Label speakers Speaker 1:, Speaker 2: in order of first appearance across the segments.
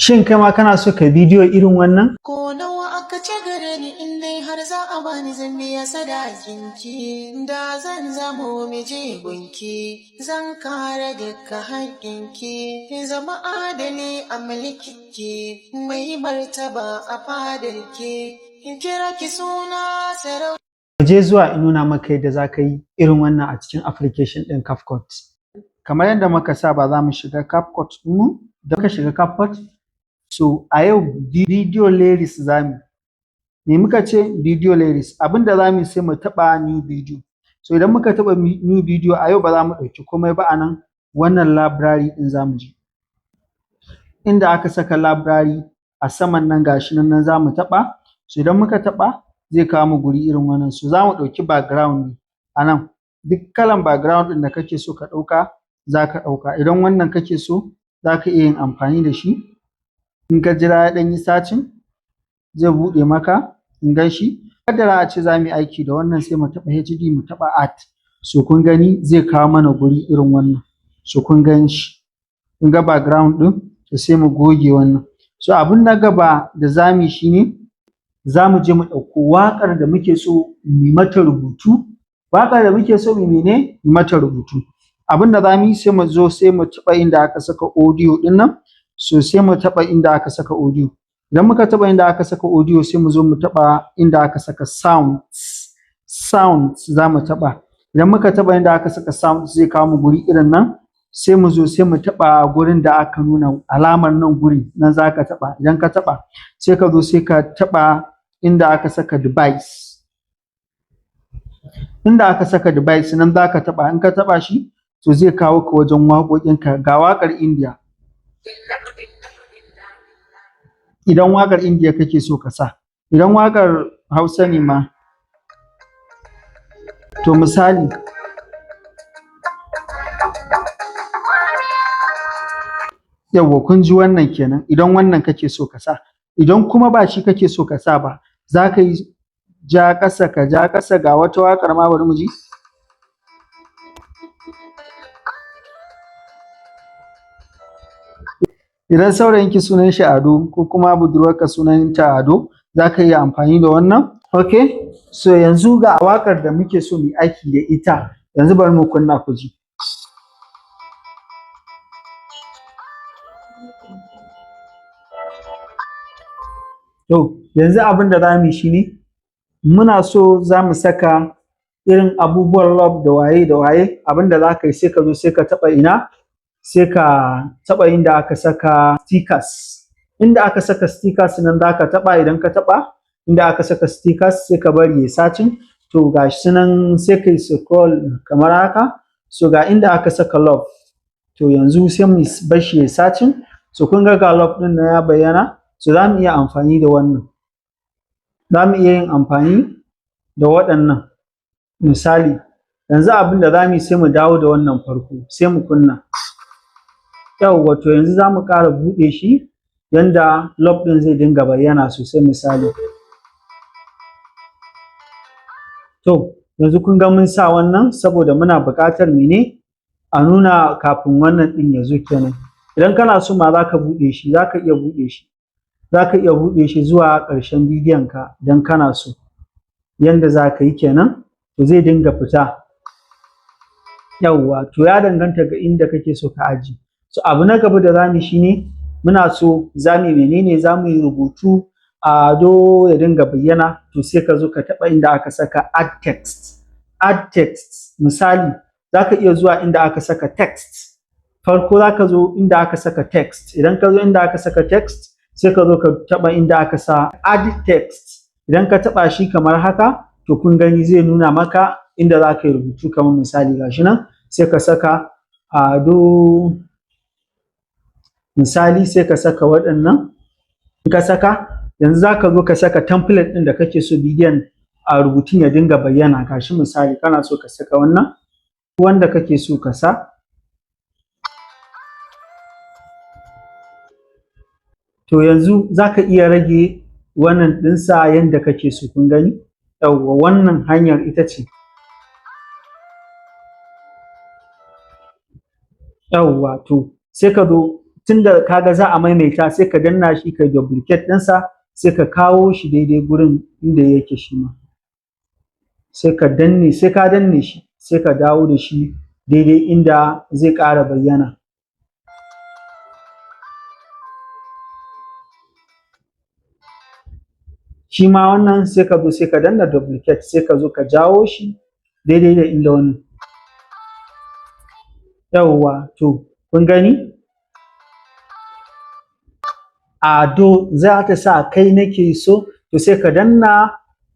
Speaker 1: Shin kai ma kana so ka bidiyo irin wannan?
Speaker 2: Ko nawa aka ce gare ni in dai har za a bani, zan biya sadakinki. Da zan zamo miji gunki, zan kare duka haƙƙinki, zama adali a mulkinki, mai martaba a fadarki, in kira ki suna sarau.
Speaker 1: Mu je zuwa in nuna maka yadda za ka yi irin wannan a cikin application ɗin CapCut. Kamar yadda muka saba, za mu shiga CapCut ɗinmu. Da muka shiga CapCut, so a yau video lyrics za mu yi. Me muka ce? Video lyrics. Abin da za mu yi, sai mu taɓa new video. So idan muka taɓa new video, a yau ba za mu ɗauki komai ba a nan, wannan library ɗin za mu je. Inda aka saka library a saman nan, ga shi nan, nan za mu taɓa. So idan muka taɓa, zai kawo mu guri irin wannan. So za mu ɗauki background ne a nan. Duk kalan background ɗin da kake so ka ɗauka, za ka ɗauka. Idan wannan kake so, za ka iya yin amfani da shi. In ka jira ya ɗan yi searching, zai buɗe maka, kun gan shi. Kaddara a ce za mu yi aiki da wannan, sai mu taɓa HD, mu taɓa add. So kun gani, zai kawo mana guri irin wannan. So kun gan shi. Kun ga background ɗin, to sai mu goge wannan. So abin na gaba da za mu yi shi ne, za mu je mu ɗauko waƙar da muke so mu yi mata rubutu. Waƙar da muke so mu mene? Mu mata rubutu. Abin da za mu yi, sai mu zo, sai mu taɓa inda aka saka audio ɗin nan. So sai mu taɓa inda aka saka audio. Idan muka taɓa inda aka saka audio, sai mu zo mu taɓa inda aka saka sounds. Sounds za mu taɓa. Idan muka taɓa inda aka saka sounds, zai kawo mu guri irin nan. Sai mu zo, sai mu taɓa gurin da aka nuna alamar nan guri, nan za ka taɓa. Idan ka taɓa, sai ka zo, sai ka taɓa inda aka saka device. Inda aka saka device, nan za ka taɓa. In ka taɓa shi, to zai kawo ka wajen waƙoƙinka. Ga waƙar India. Idan waƙar India kake so ka sa. Idan waƙar Hausa ne ma, to misali, yawwa, kun ji wannan kenan, idan wannan kake so ka sa. Idan kuma ba shi kake so ka sa ba, za ka yi ja ƙasa, ka ja ƙasa, ga wata waƙar ma, bari mu ji. Idan saurayinki sunan shi Ado ko kuma budurwarka sunanta Ado, za ka iya amfani da wannan. Okay, so yanzu ga waƙar da muke so mu yi aiki da ita, yanzu bari mu kunna ku ji. To yanzu abin da za mu yi shi ne, muna so za mu saka irin abubuwan love da waye da waye. Abin da za ka yi, sai ka zo, sai ka taɓa ina? Sai ka taɓa inda aka saka stickers. Inda aka saka stickers, nan za ka taɓa. Idan ka taɓa inda aka saka stickers, sai ka bari ya searching. To ga shi nan, sai ka yi scroll kamar haka. So ga inda aka saka love. To yanzu sai mu bar shi ya searching. So kun ga, ga love ɗin nan ya bayyana. So za mu iya amfani da wannan. Za mu iya yin amfani da waɗannan. Misali, yanzu abin da za mu yi, sai mu dawo da wannan farko, sai mu kunna. Yawwa, to yanzu za mu ƙara buɗe shi yanda love ɗin zai dinga bayyana sosai, misali. To yanzu kun ga mun sa wannan saboda muna buƙatar mene? A nuna kafin wannan ɗin ya zo kenan. Idan kana so ma, za ka buɗe shi, za ka iya buɗe shi. Za ka iya buɗe shi zuwa ƙarshen bidiyon ka idan kana so. Yanda za ka yi kenan, to zai dinga fita. Yawwa, to ya danganta ga inda kake so ka ajiye. So abu na gaba da za mu yi shi ne, muna so za mu yi menene? Za mu yi rubutu, Ado ya dinga bayyana. To sai ka zo ka taɓa inda aka saka add text. Add text, misali, za ka iya zuwa inda aka saka text. Farko za ka zo inda aka saka text. Idan ka zo inda aka saka text, sai ka zo ka taɓa inda aka sa add text. Idan ka taɓa shi kamar haka, to kun gani, zai nuna maka inda za ka yi rubutu, kamar misali ga shi nan, sai ka saka Ado, misali, sai ka saka waɗannan. In ka saka, yanzu za ka zo ka saka template ɗin da kake so bidiyon a rubutun ya dinga bayyana. Ga shi, misali, kana so ka saka wannan, wanda kake so ka sa. To yanzu za ka iya rage wannan ɗinsa yanda kake so, kun gani? Yawwa, wannan hanyar ita ce. Yawwa, to sai ka zo Tunda kaga za a maimaita, sai ka danna shi, kai duplicate ɗinsa, sai ka kawo shi daidai gurin inda yake shi ma. Sai ka danne, sai ka danne shi, sai ka dawo da shi daidai inda zai ƙara bayyana. Shi ma wannan sai ka zo sai ka danna duplicate, sai ka zo ka jawo shi daidai da inda wannan. Yawwa, to kun gani? Ado za ta sa "Kai nake so", to sai ka danna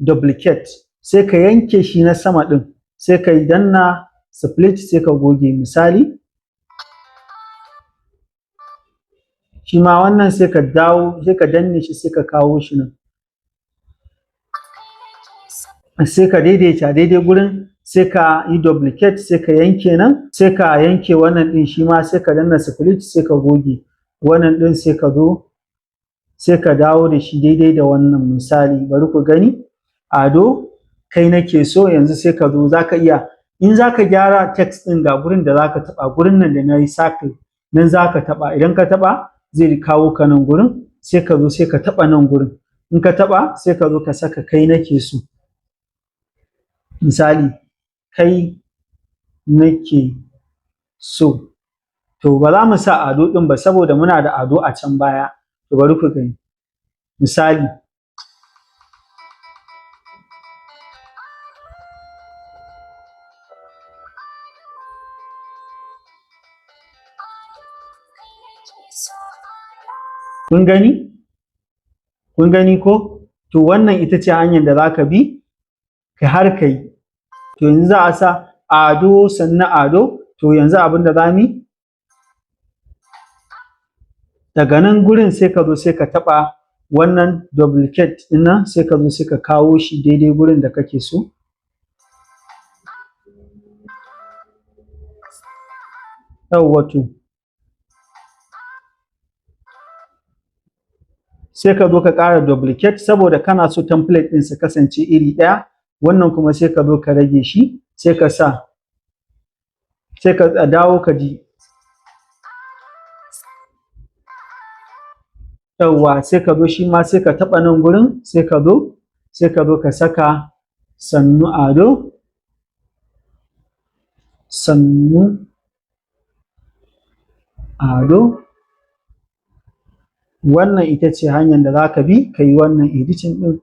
Speaker 1: duplicate, sai ka yanke shi na sama ɗin, sai ka danna split, sai ka goge. Misali, shi ma wannan sai ka dawo, sai ka danne shi, sai ka kawo shi nan, sai ka daidaita daidai gurin, sai ka yi duplicate, sai ka yanke nan, sai ka yanke wannan ɗin shi ma, sai ka danna split, sai ka goge wannan ɗin, sai ka zo sai ka dawo da shi daidai da wannan. Misali, bari ku gani, "Ado kai nake so". Yanzu sai ka zo, za ka iya, in za ka gyara text ɗin, ga gurin da za ka taɓa, gurin nan da na yi circle nan za ka taɓa. Idan ka taɓa, zai kawo ka nan gurin. Sai ka zo sai ka taɓa nan gurin. In ka taɓa, sai ka zo ka saka "Kai nake so". Misali, "Kai nake so". To ba za mu sa "Ado" ɗin ba saboda muna da "Ado" a can baya. To bari ku gani. Misali, kun gani? Kun gani ko? To wannan ita ce hanyar da za ka bi ka har ka yi. To yanzu za a sa "Ado sannu ado". To yanzu abin da za mu yi, daga nan gurin sai ka zo sai ka taɓa wannan duplicate ɗin nan, sai ka zo sai ka kawo shi daidai gurin da kake so. Yawwa, to sai ka zo ka ƙara duplicate saboda kana so template ɗin su kasance iri ɗaya. Wannan kuma sai ka zo ka rage shi, sai ka sa, sai ka dawo ka ji. Yawwa, sai ka zo shi ma sai ka taɓa nan gurin, sai ka zo ka saka "Sannu ado", "Sannu ado". Wannan ita ce hanyar da za ka bi ka yi wannan editing ɗin.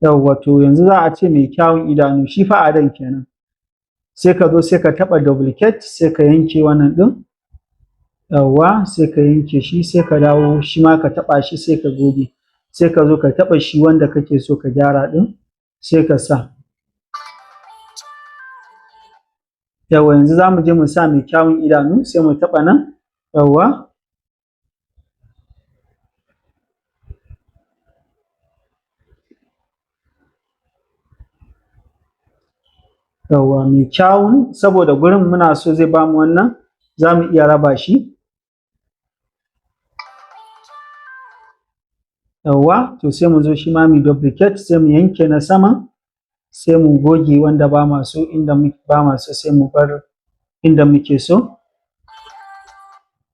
Speaker 1: Yawwa, to yanzu za a ce "Mai kyawun idanu", shi fa Adon kenan. Sai ka zo sai ka taɓa duplicate, sai ka yanke wannan ɗin. Yawwa, sai ka yanke shi, sai ka dawo shi ma ka taɓa shi, sai ka goge. Sai ka zo ka taɓa shi wanda kake so ka gyara ɗin, sai ka sa. Yawwa, yanzu za mu je mu sa "Mai kyawun idanu", sai mu taɓa nan. Yawwa. Yawwa, mai kyawun, saboda gurin muna so zai bamu wannan, za mu iya raba shi. Yawwa, to sai mu zo shi ma mu duplicate, sai mu yanke na saman, sai mu goge wanda ba ma so, inda ba ma so, sai mu bar inda muke so.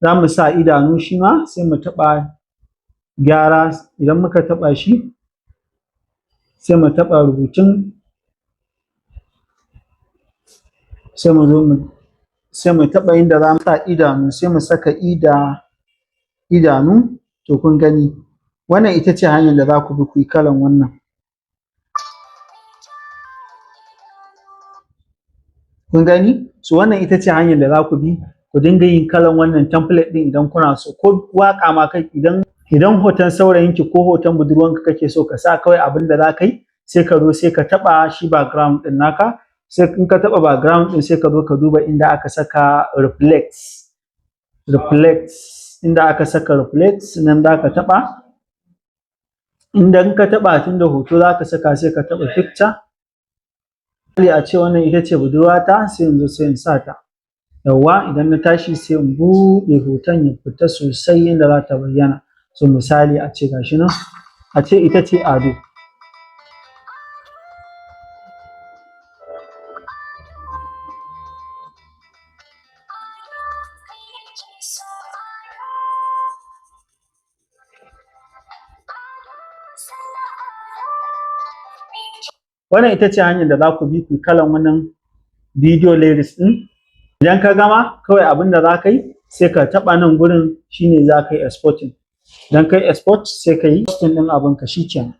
Speaker 1: Za mu sa idanu shi ma, sai mu taɓa gyara. Idan muka taɓa shi, sai mu taɓa rubutun, sai mu zo mu sai mu taɓa inda za mu sa idanu, sai mu saka idanu. To kun gani, wannan ita ce hanyar da za ku bi ku yi kalan wannan. Kun gani? So wannan ita ce hanyar da za ku bi ku dinga yin kalan wannan template ɗin idan kuna so. Ko waƙa ma kai, idan hoton saurayinki ko hoton budurwanka kake so ka sa, kawai abin da za ka yi, sai ka zo sai ka taɓa shi background ɗin naka. Sai in ka taɓa background ɗin, sai ka zo ka duba inda aka saka replace. Replace, inda aka saka replace nan za ka taɓa. Idan ka taɓa, tunda hoto za ka saka, sai ka taɓa picture. Misali, a ce wannan ita ce budurwata, sai in zo sai in sa ta. Yawwa, idan na tashi sai in buɗe hoton ya fita sosai yanda za ta bayyana. So misali, a ce gashi nan, a ce ita ce Ado. Wannan ita ce hanyar da za ku bi ku kalan wannan video lyrics ɗin. Idan ka gama, kawai abin da za ka yi, sai ka taɓa nan gurin, shine za ka yi exporting. Idan ka yi export, sai ka yi posting ɗin abinka, shikenan.